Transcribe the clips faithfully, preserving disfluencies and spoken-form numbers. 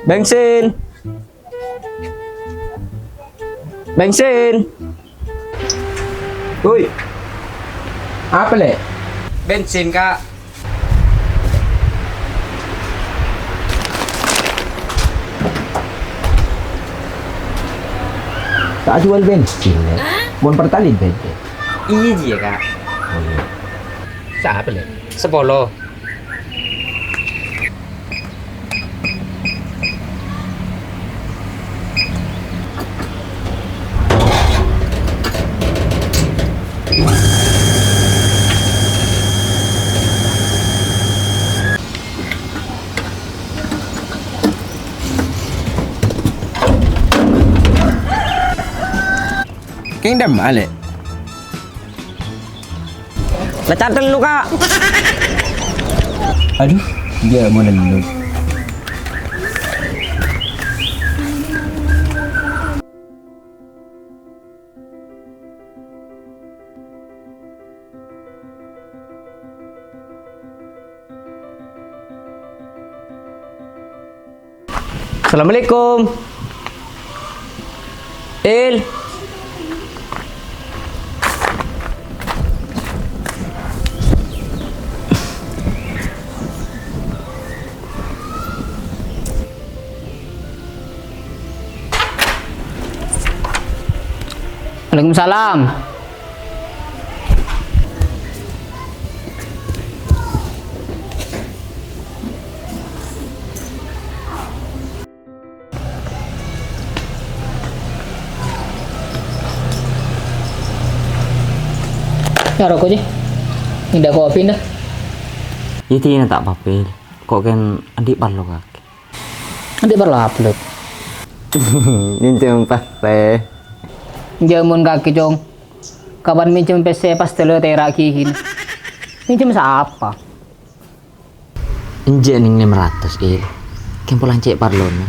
Bensin. Bensin. Woi. Apa, Lè'? Bensin, Kak. Ta' juwâl bensin, Lè'. Mon Pertalite bhâi. Iyâ, jiyâ, Kak. Oh, iyâ. Sapa, Lè'? Sapolo. Kèng dâ'emma, Lè'? Lecak tello, Kak. Aduh, jâ' molè tello. Assalamualaikum. Il. Waalaikumsalam. Iyâ, roko', Ji. Ngèdâ kopi, ndah. Iyâ, Dina, ta' apa-apa, Il. Ko' kan andi' parlo kakè. Andi' parlo apa, Lut? Minjem pas, Teh. Jamun kakè, Cong. Kapan minjem pèssè pas dâlâ tèra' ghighina. Minjem sapa? Enjâ' nèng lèma ratos, Il. Kèng polana cè' parlona.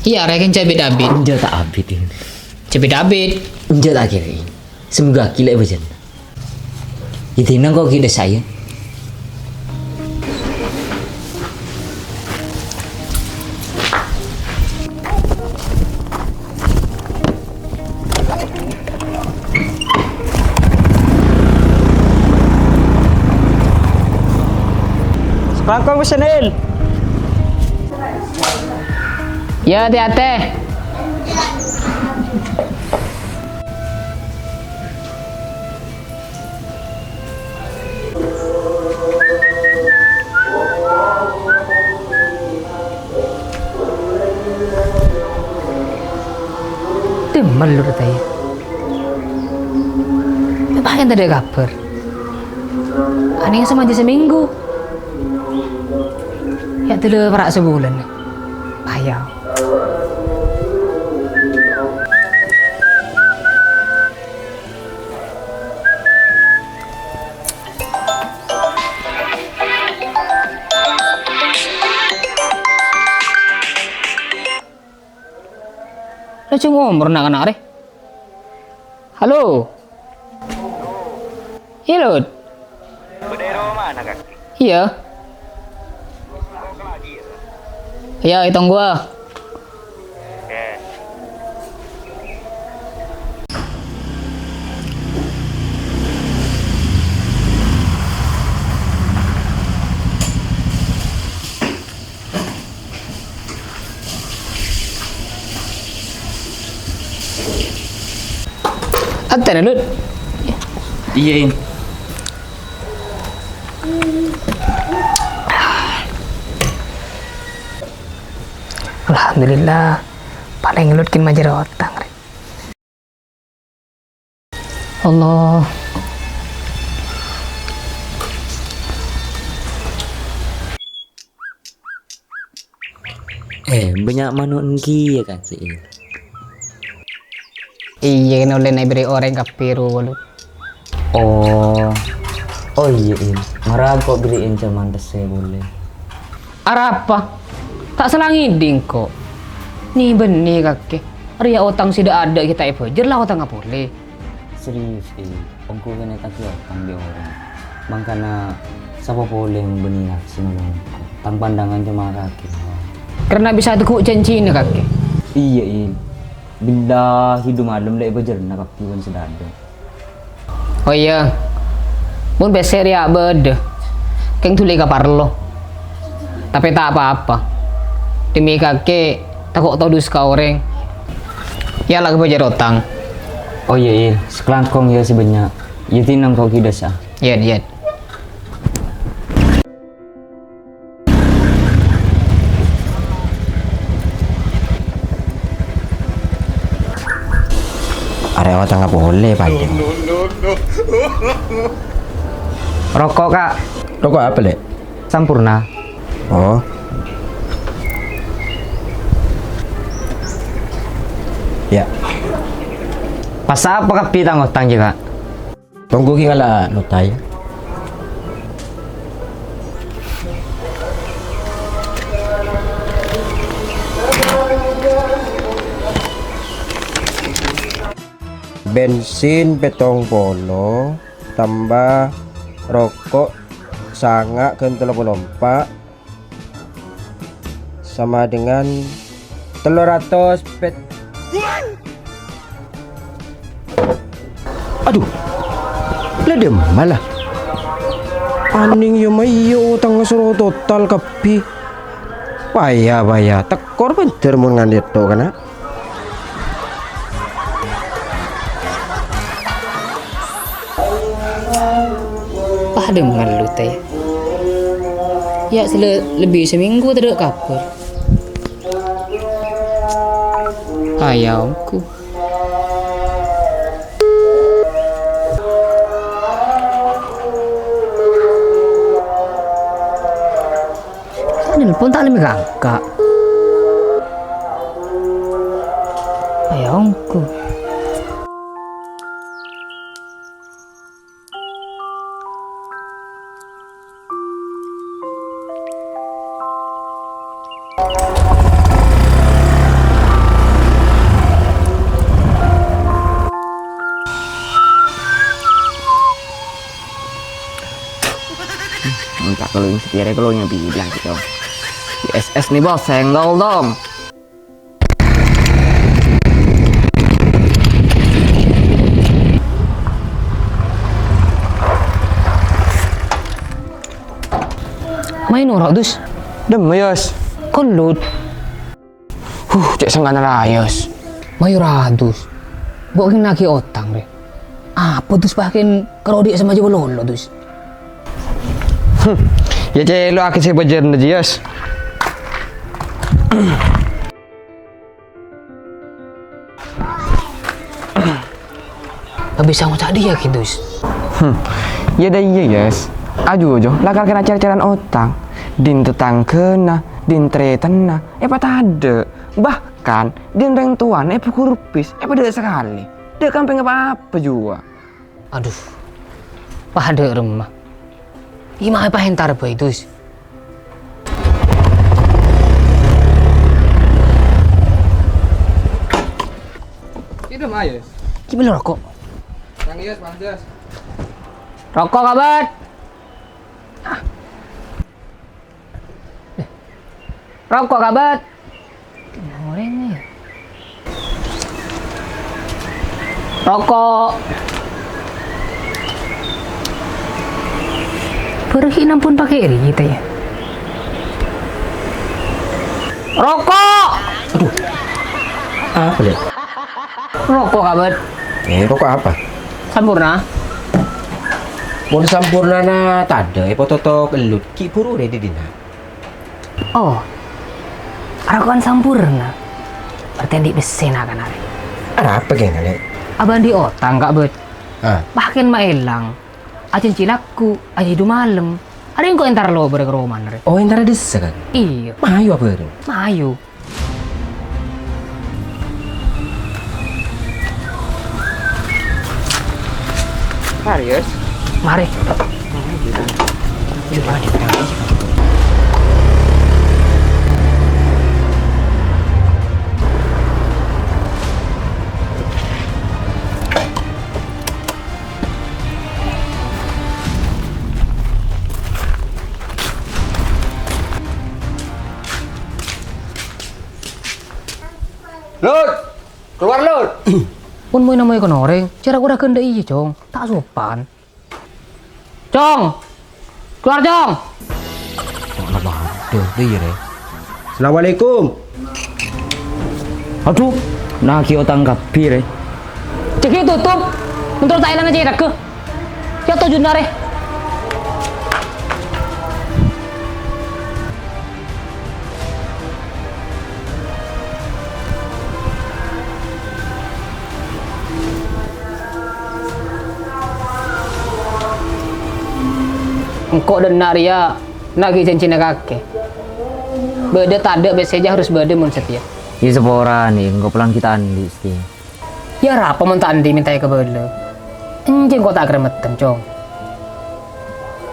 Iyâ, arèya kan cè' bit-abit. Enjâ' ta' abit, In. Cè' bit-abit. Enjâ' ta' kèra, In. Semoga ghi' lè' bâjâna. Iyâ, Dina, ko' ghi' dâ' saè. Sakalangkong pèssèna, Il. Iyâ, tè-atè. Dimma, Lur, tè? Apa èntar tadâ' kabhâr? Anèng sè manjâ samènggu. Yâ, dâlâ para' sabulân. Bahaya. Lajâng omor na'-kana' rè. Halo. Iyâ, Lut. Bâdâ è romana, Kak? Iyâ. Iyâ, ètong ghuwâ. Oke. Atèna, Lut. Iyâ, In. Alhamdulillah, palèng Lut kèng majâr otang, rè. Allah. Eh, bânnya' mano' ènggi yâ, Kang Si'il? Iyâ, kan ollè èberri' orèng kabbhi rowa, Lut. Oh. Oh iyâ, In. Mara engko' berri'in jhâman pèssè polè. Arapa? Ta' sala ngèdhing, ko'. Nè-bânnè kakè. Arèya otang sè dâ'-adâ' ghi' ta' èbâjâr la otangnga polè. Serius, In. Ongghu kènè' taghi otang bi' orèng. Mangkana sapa polè bânnè langsung nolong engko'. Tang pandangan coma kakè. Karena bisa teggu' janjina kakè. Iyâ, In. Billahi du malem la èbâjârâna kabbhi bân sè dâ'-adâ'. Oh iyâ, mon pèssè rèya bâdâ, kèng dhuli ka parlo. Tapè ta' pa-apa, demi kakè tako' todus ka orèng. Yâ la ka bâjâr otang. Oh iyâ, iyâ, sakalangkong yâ sè bânnya'. Yâ dinna' engko' ghi' dâsa. Yâ, yâ. Arè otangnga polè, padâ. Roko', Kak. Roko' apa, Lè'? Sampoerna. Oh. Ya. Pas apa kabbhi tang otang, Kak? Tonggu ghi' ngala' nota, yâ. Bensin pèttong polo, tamba roko' sanga' ghân tello polo empa', sama dengan tello ratos pèt-, Adhu, la dimma la? Anèng yâ, ma' iyâ otangnga soro total kabbhi. Paya, paya, tekor bhender mon nganè' ètto, kana'. Padâ ngallu, tè. Yâ, sè le-, lebbi samènggu tadâ' kabhâr. Ayâ ongghu. Nelpon ta' lem èkangka'. Ayâ ongghu. Minta kalau yang setirnya kalau yang bilang gitu. S S nih bos, senggol dong. Mayu noro', Dus. Dimma, Yos? Kollut. Huh, cè' sengngana la, Yos. Mayu ra, Dus. Bo' kèng naghi otang, rè. Apa, Dus, pakèn karo dhi' sè majâ lolo, Dus? Hmm, yâ cèlo'aghi sè bâjârna, Yos. Nggak bisa ngoca' dia gitu, Yus. Hmm. Yâ dâ' iyâ, Yus. Ajuju, lakar kèra cèr-cèran otang. Dhin tatangghâna, dhin tarètanna, èpatadâ'. Bahkan, dhin rèng towana èpagurpis, èpadâ' sakalè. Dâ' kampèng apa-apa jhuwa. Adhu, padâ remma. Ima èpaèntar bhâi, Dus. Kidem ayo. Ki mèlo roko'. Yang iya, pantes. Roko', Kabât. Roko', Kabât. Orèng, yâ. Roko'. Pergi nampun pakai ri kita, yâ. Roko'! Adhu. Apa, Lè'? Roko', Kabât. Eh, roko' apa? Sampoerna. Mon Sampoernana tadâ', èpatoto' kellut, ghi' buru rè dhi' dinna'. Oh, roko'an Sampoerna. Berarti andi' pèssèna kan arè. Arapa kèng, Lè'? Abâ' andi' otang, Kabât. Ah. Bahkan ma' èlang. Ajhânjhi lagghu', ajhânjhi du malem. Arè engko' èntar lobâr ka romana, rè. Oh, èntar dissa, kan? Iyâ. Mayu abhâreng. Mayu. Serius? Mari. Lut! Keluar, Lut! Pon moy-namoy kon orèng, jhâ' ra-kora ghândhâ iyâ, Cong. Ta' sopan. Cong! Keluar, Cong! Kok napa? Aduh, iyâ, rè. Assalamualaikum. Aduh, naghi otang kabbhi, rè. Cèkè tutup. Mentol ta' èlang aja, rè. Ya, tojjhuna, rè. Engko' dâ' enna' rèya naghi janjina kakè. Bâdâ tadâ' bâsèja harus bâdâ mon satèya. Iyâ, saporana, engko' pelang ghi' ta' andi', Sti. Yâ, arapa mon ta' andi' mèntaè kabâlâ? Enjâ' engko' ta' kèra meddheng, Cong.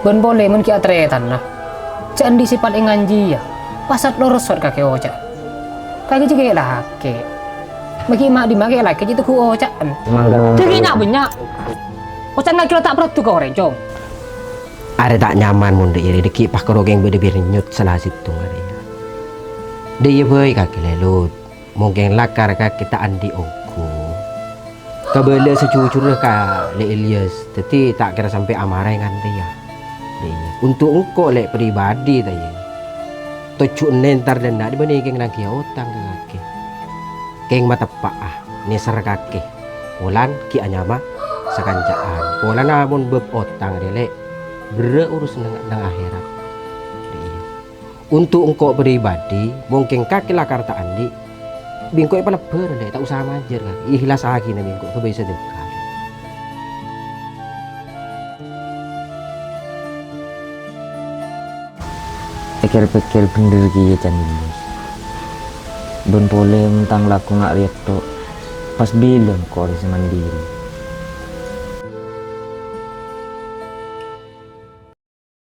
Bân polè mon ghi' atarètanna, jhâ' andi' sèpat ènganjiyâ, pas sat lorot sot kakè oca'na. Kakè jhâ' kè lakè. Maghi ma' dimma kè lakè jhâ' tegghu' oca'na. Jhâ' ghi' nya'-bânnya'. Oca'na lakè la ta' parlo ka orèng, Cong. Arè ta' nyaman mon dâ' iyâ rè, dâgghi' pas karo kèng bâdâ bârnyot sala sèttong arè. Dâ' iyâ bhâi kakè lèlut. Mongkèn lakar kakè ta' andi' ongghu. Kabâlâ sajhujhurra ka Lè' Ilyas, dhâddhi ta' kèra sampè' amarè ngantèya. Iyâ. Untuk engko' Lè' pribadi, ta' iyâ. Tojjhuna entar dâ' enna' bânnè kèng nanggiyâ otang ka kakè. Kèng mateppa'a, nèser kakè. Polana ghi' anyama sakanca'an. Polana mon bab otang rè, Lè', berrâ' urus neng, neng akhèrat. Iyâ. Untuk engko' pribadi, mongkèn kakè lakar ta' andi', bi' engko' èpalebbhâr, Lè', ta' osa majâr, kakè. Ikhlasaghi nèng bi' engko' ghâbây sadhâka. Pèkkèr-pèkkèr bhendher kèya, Can Yunus. Bân polè mon tang lako nga' rèya tok, pas bilâ engko' rè sè mandiri.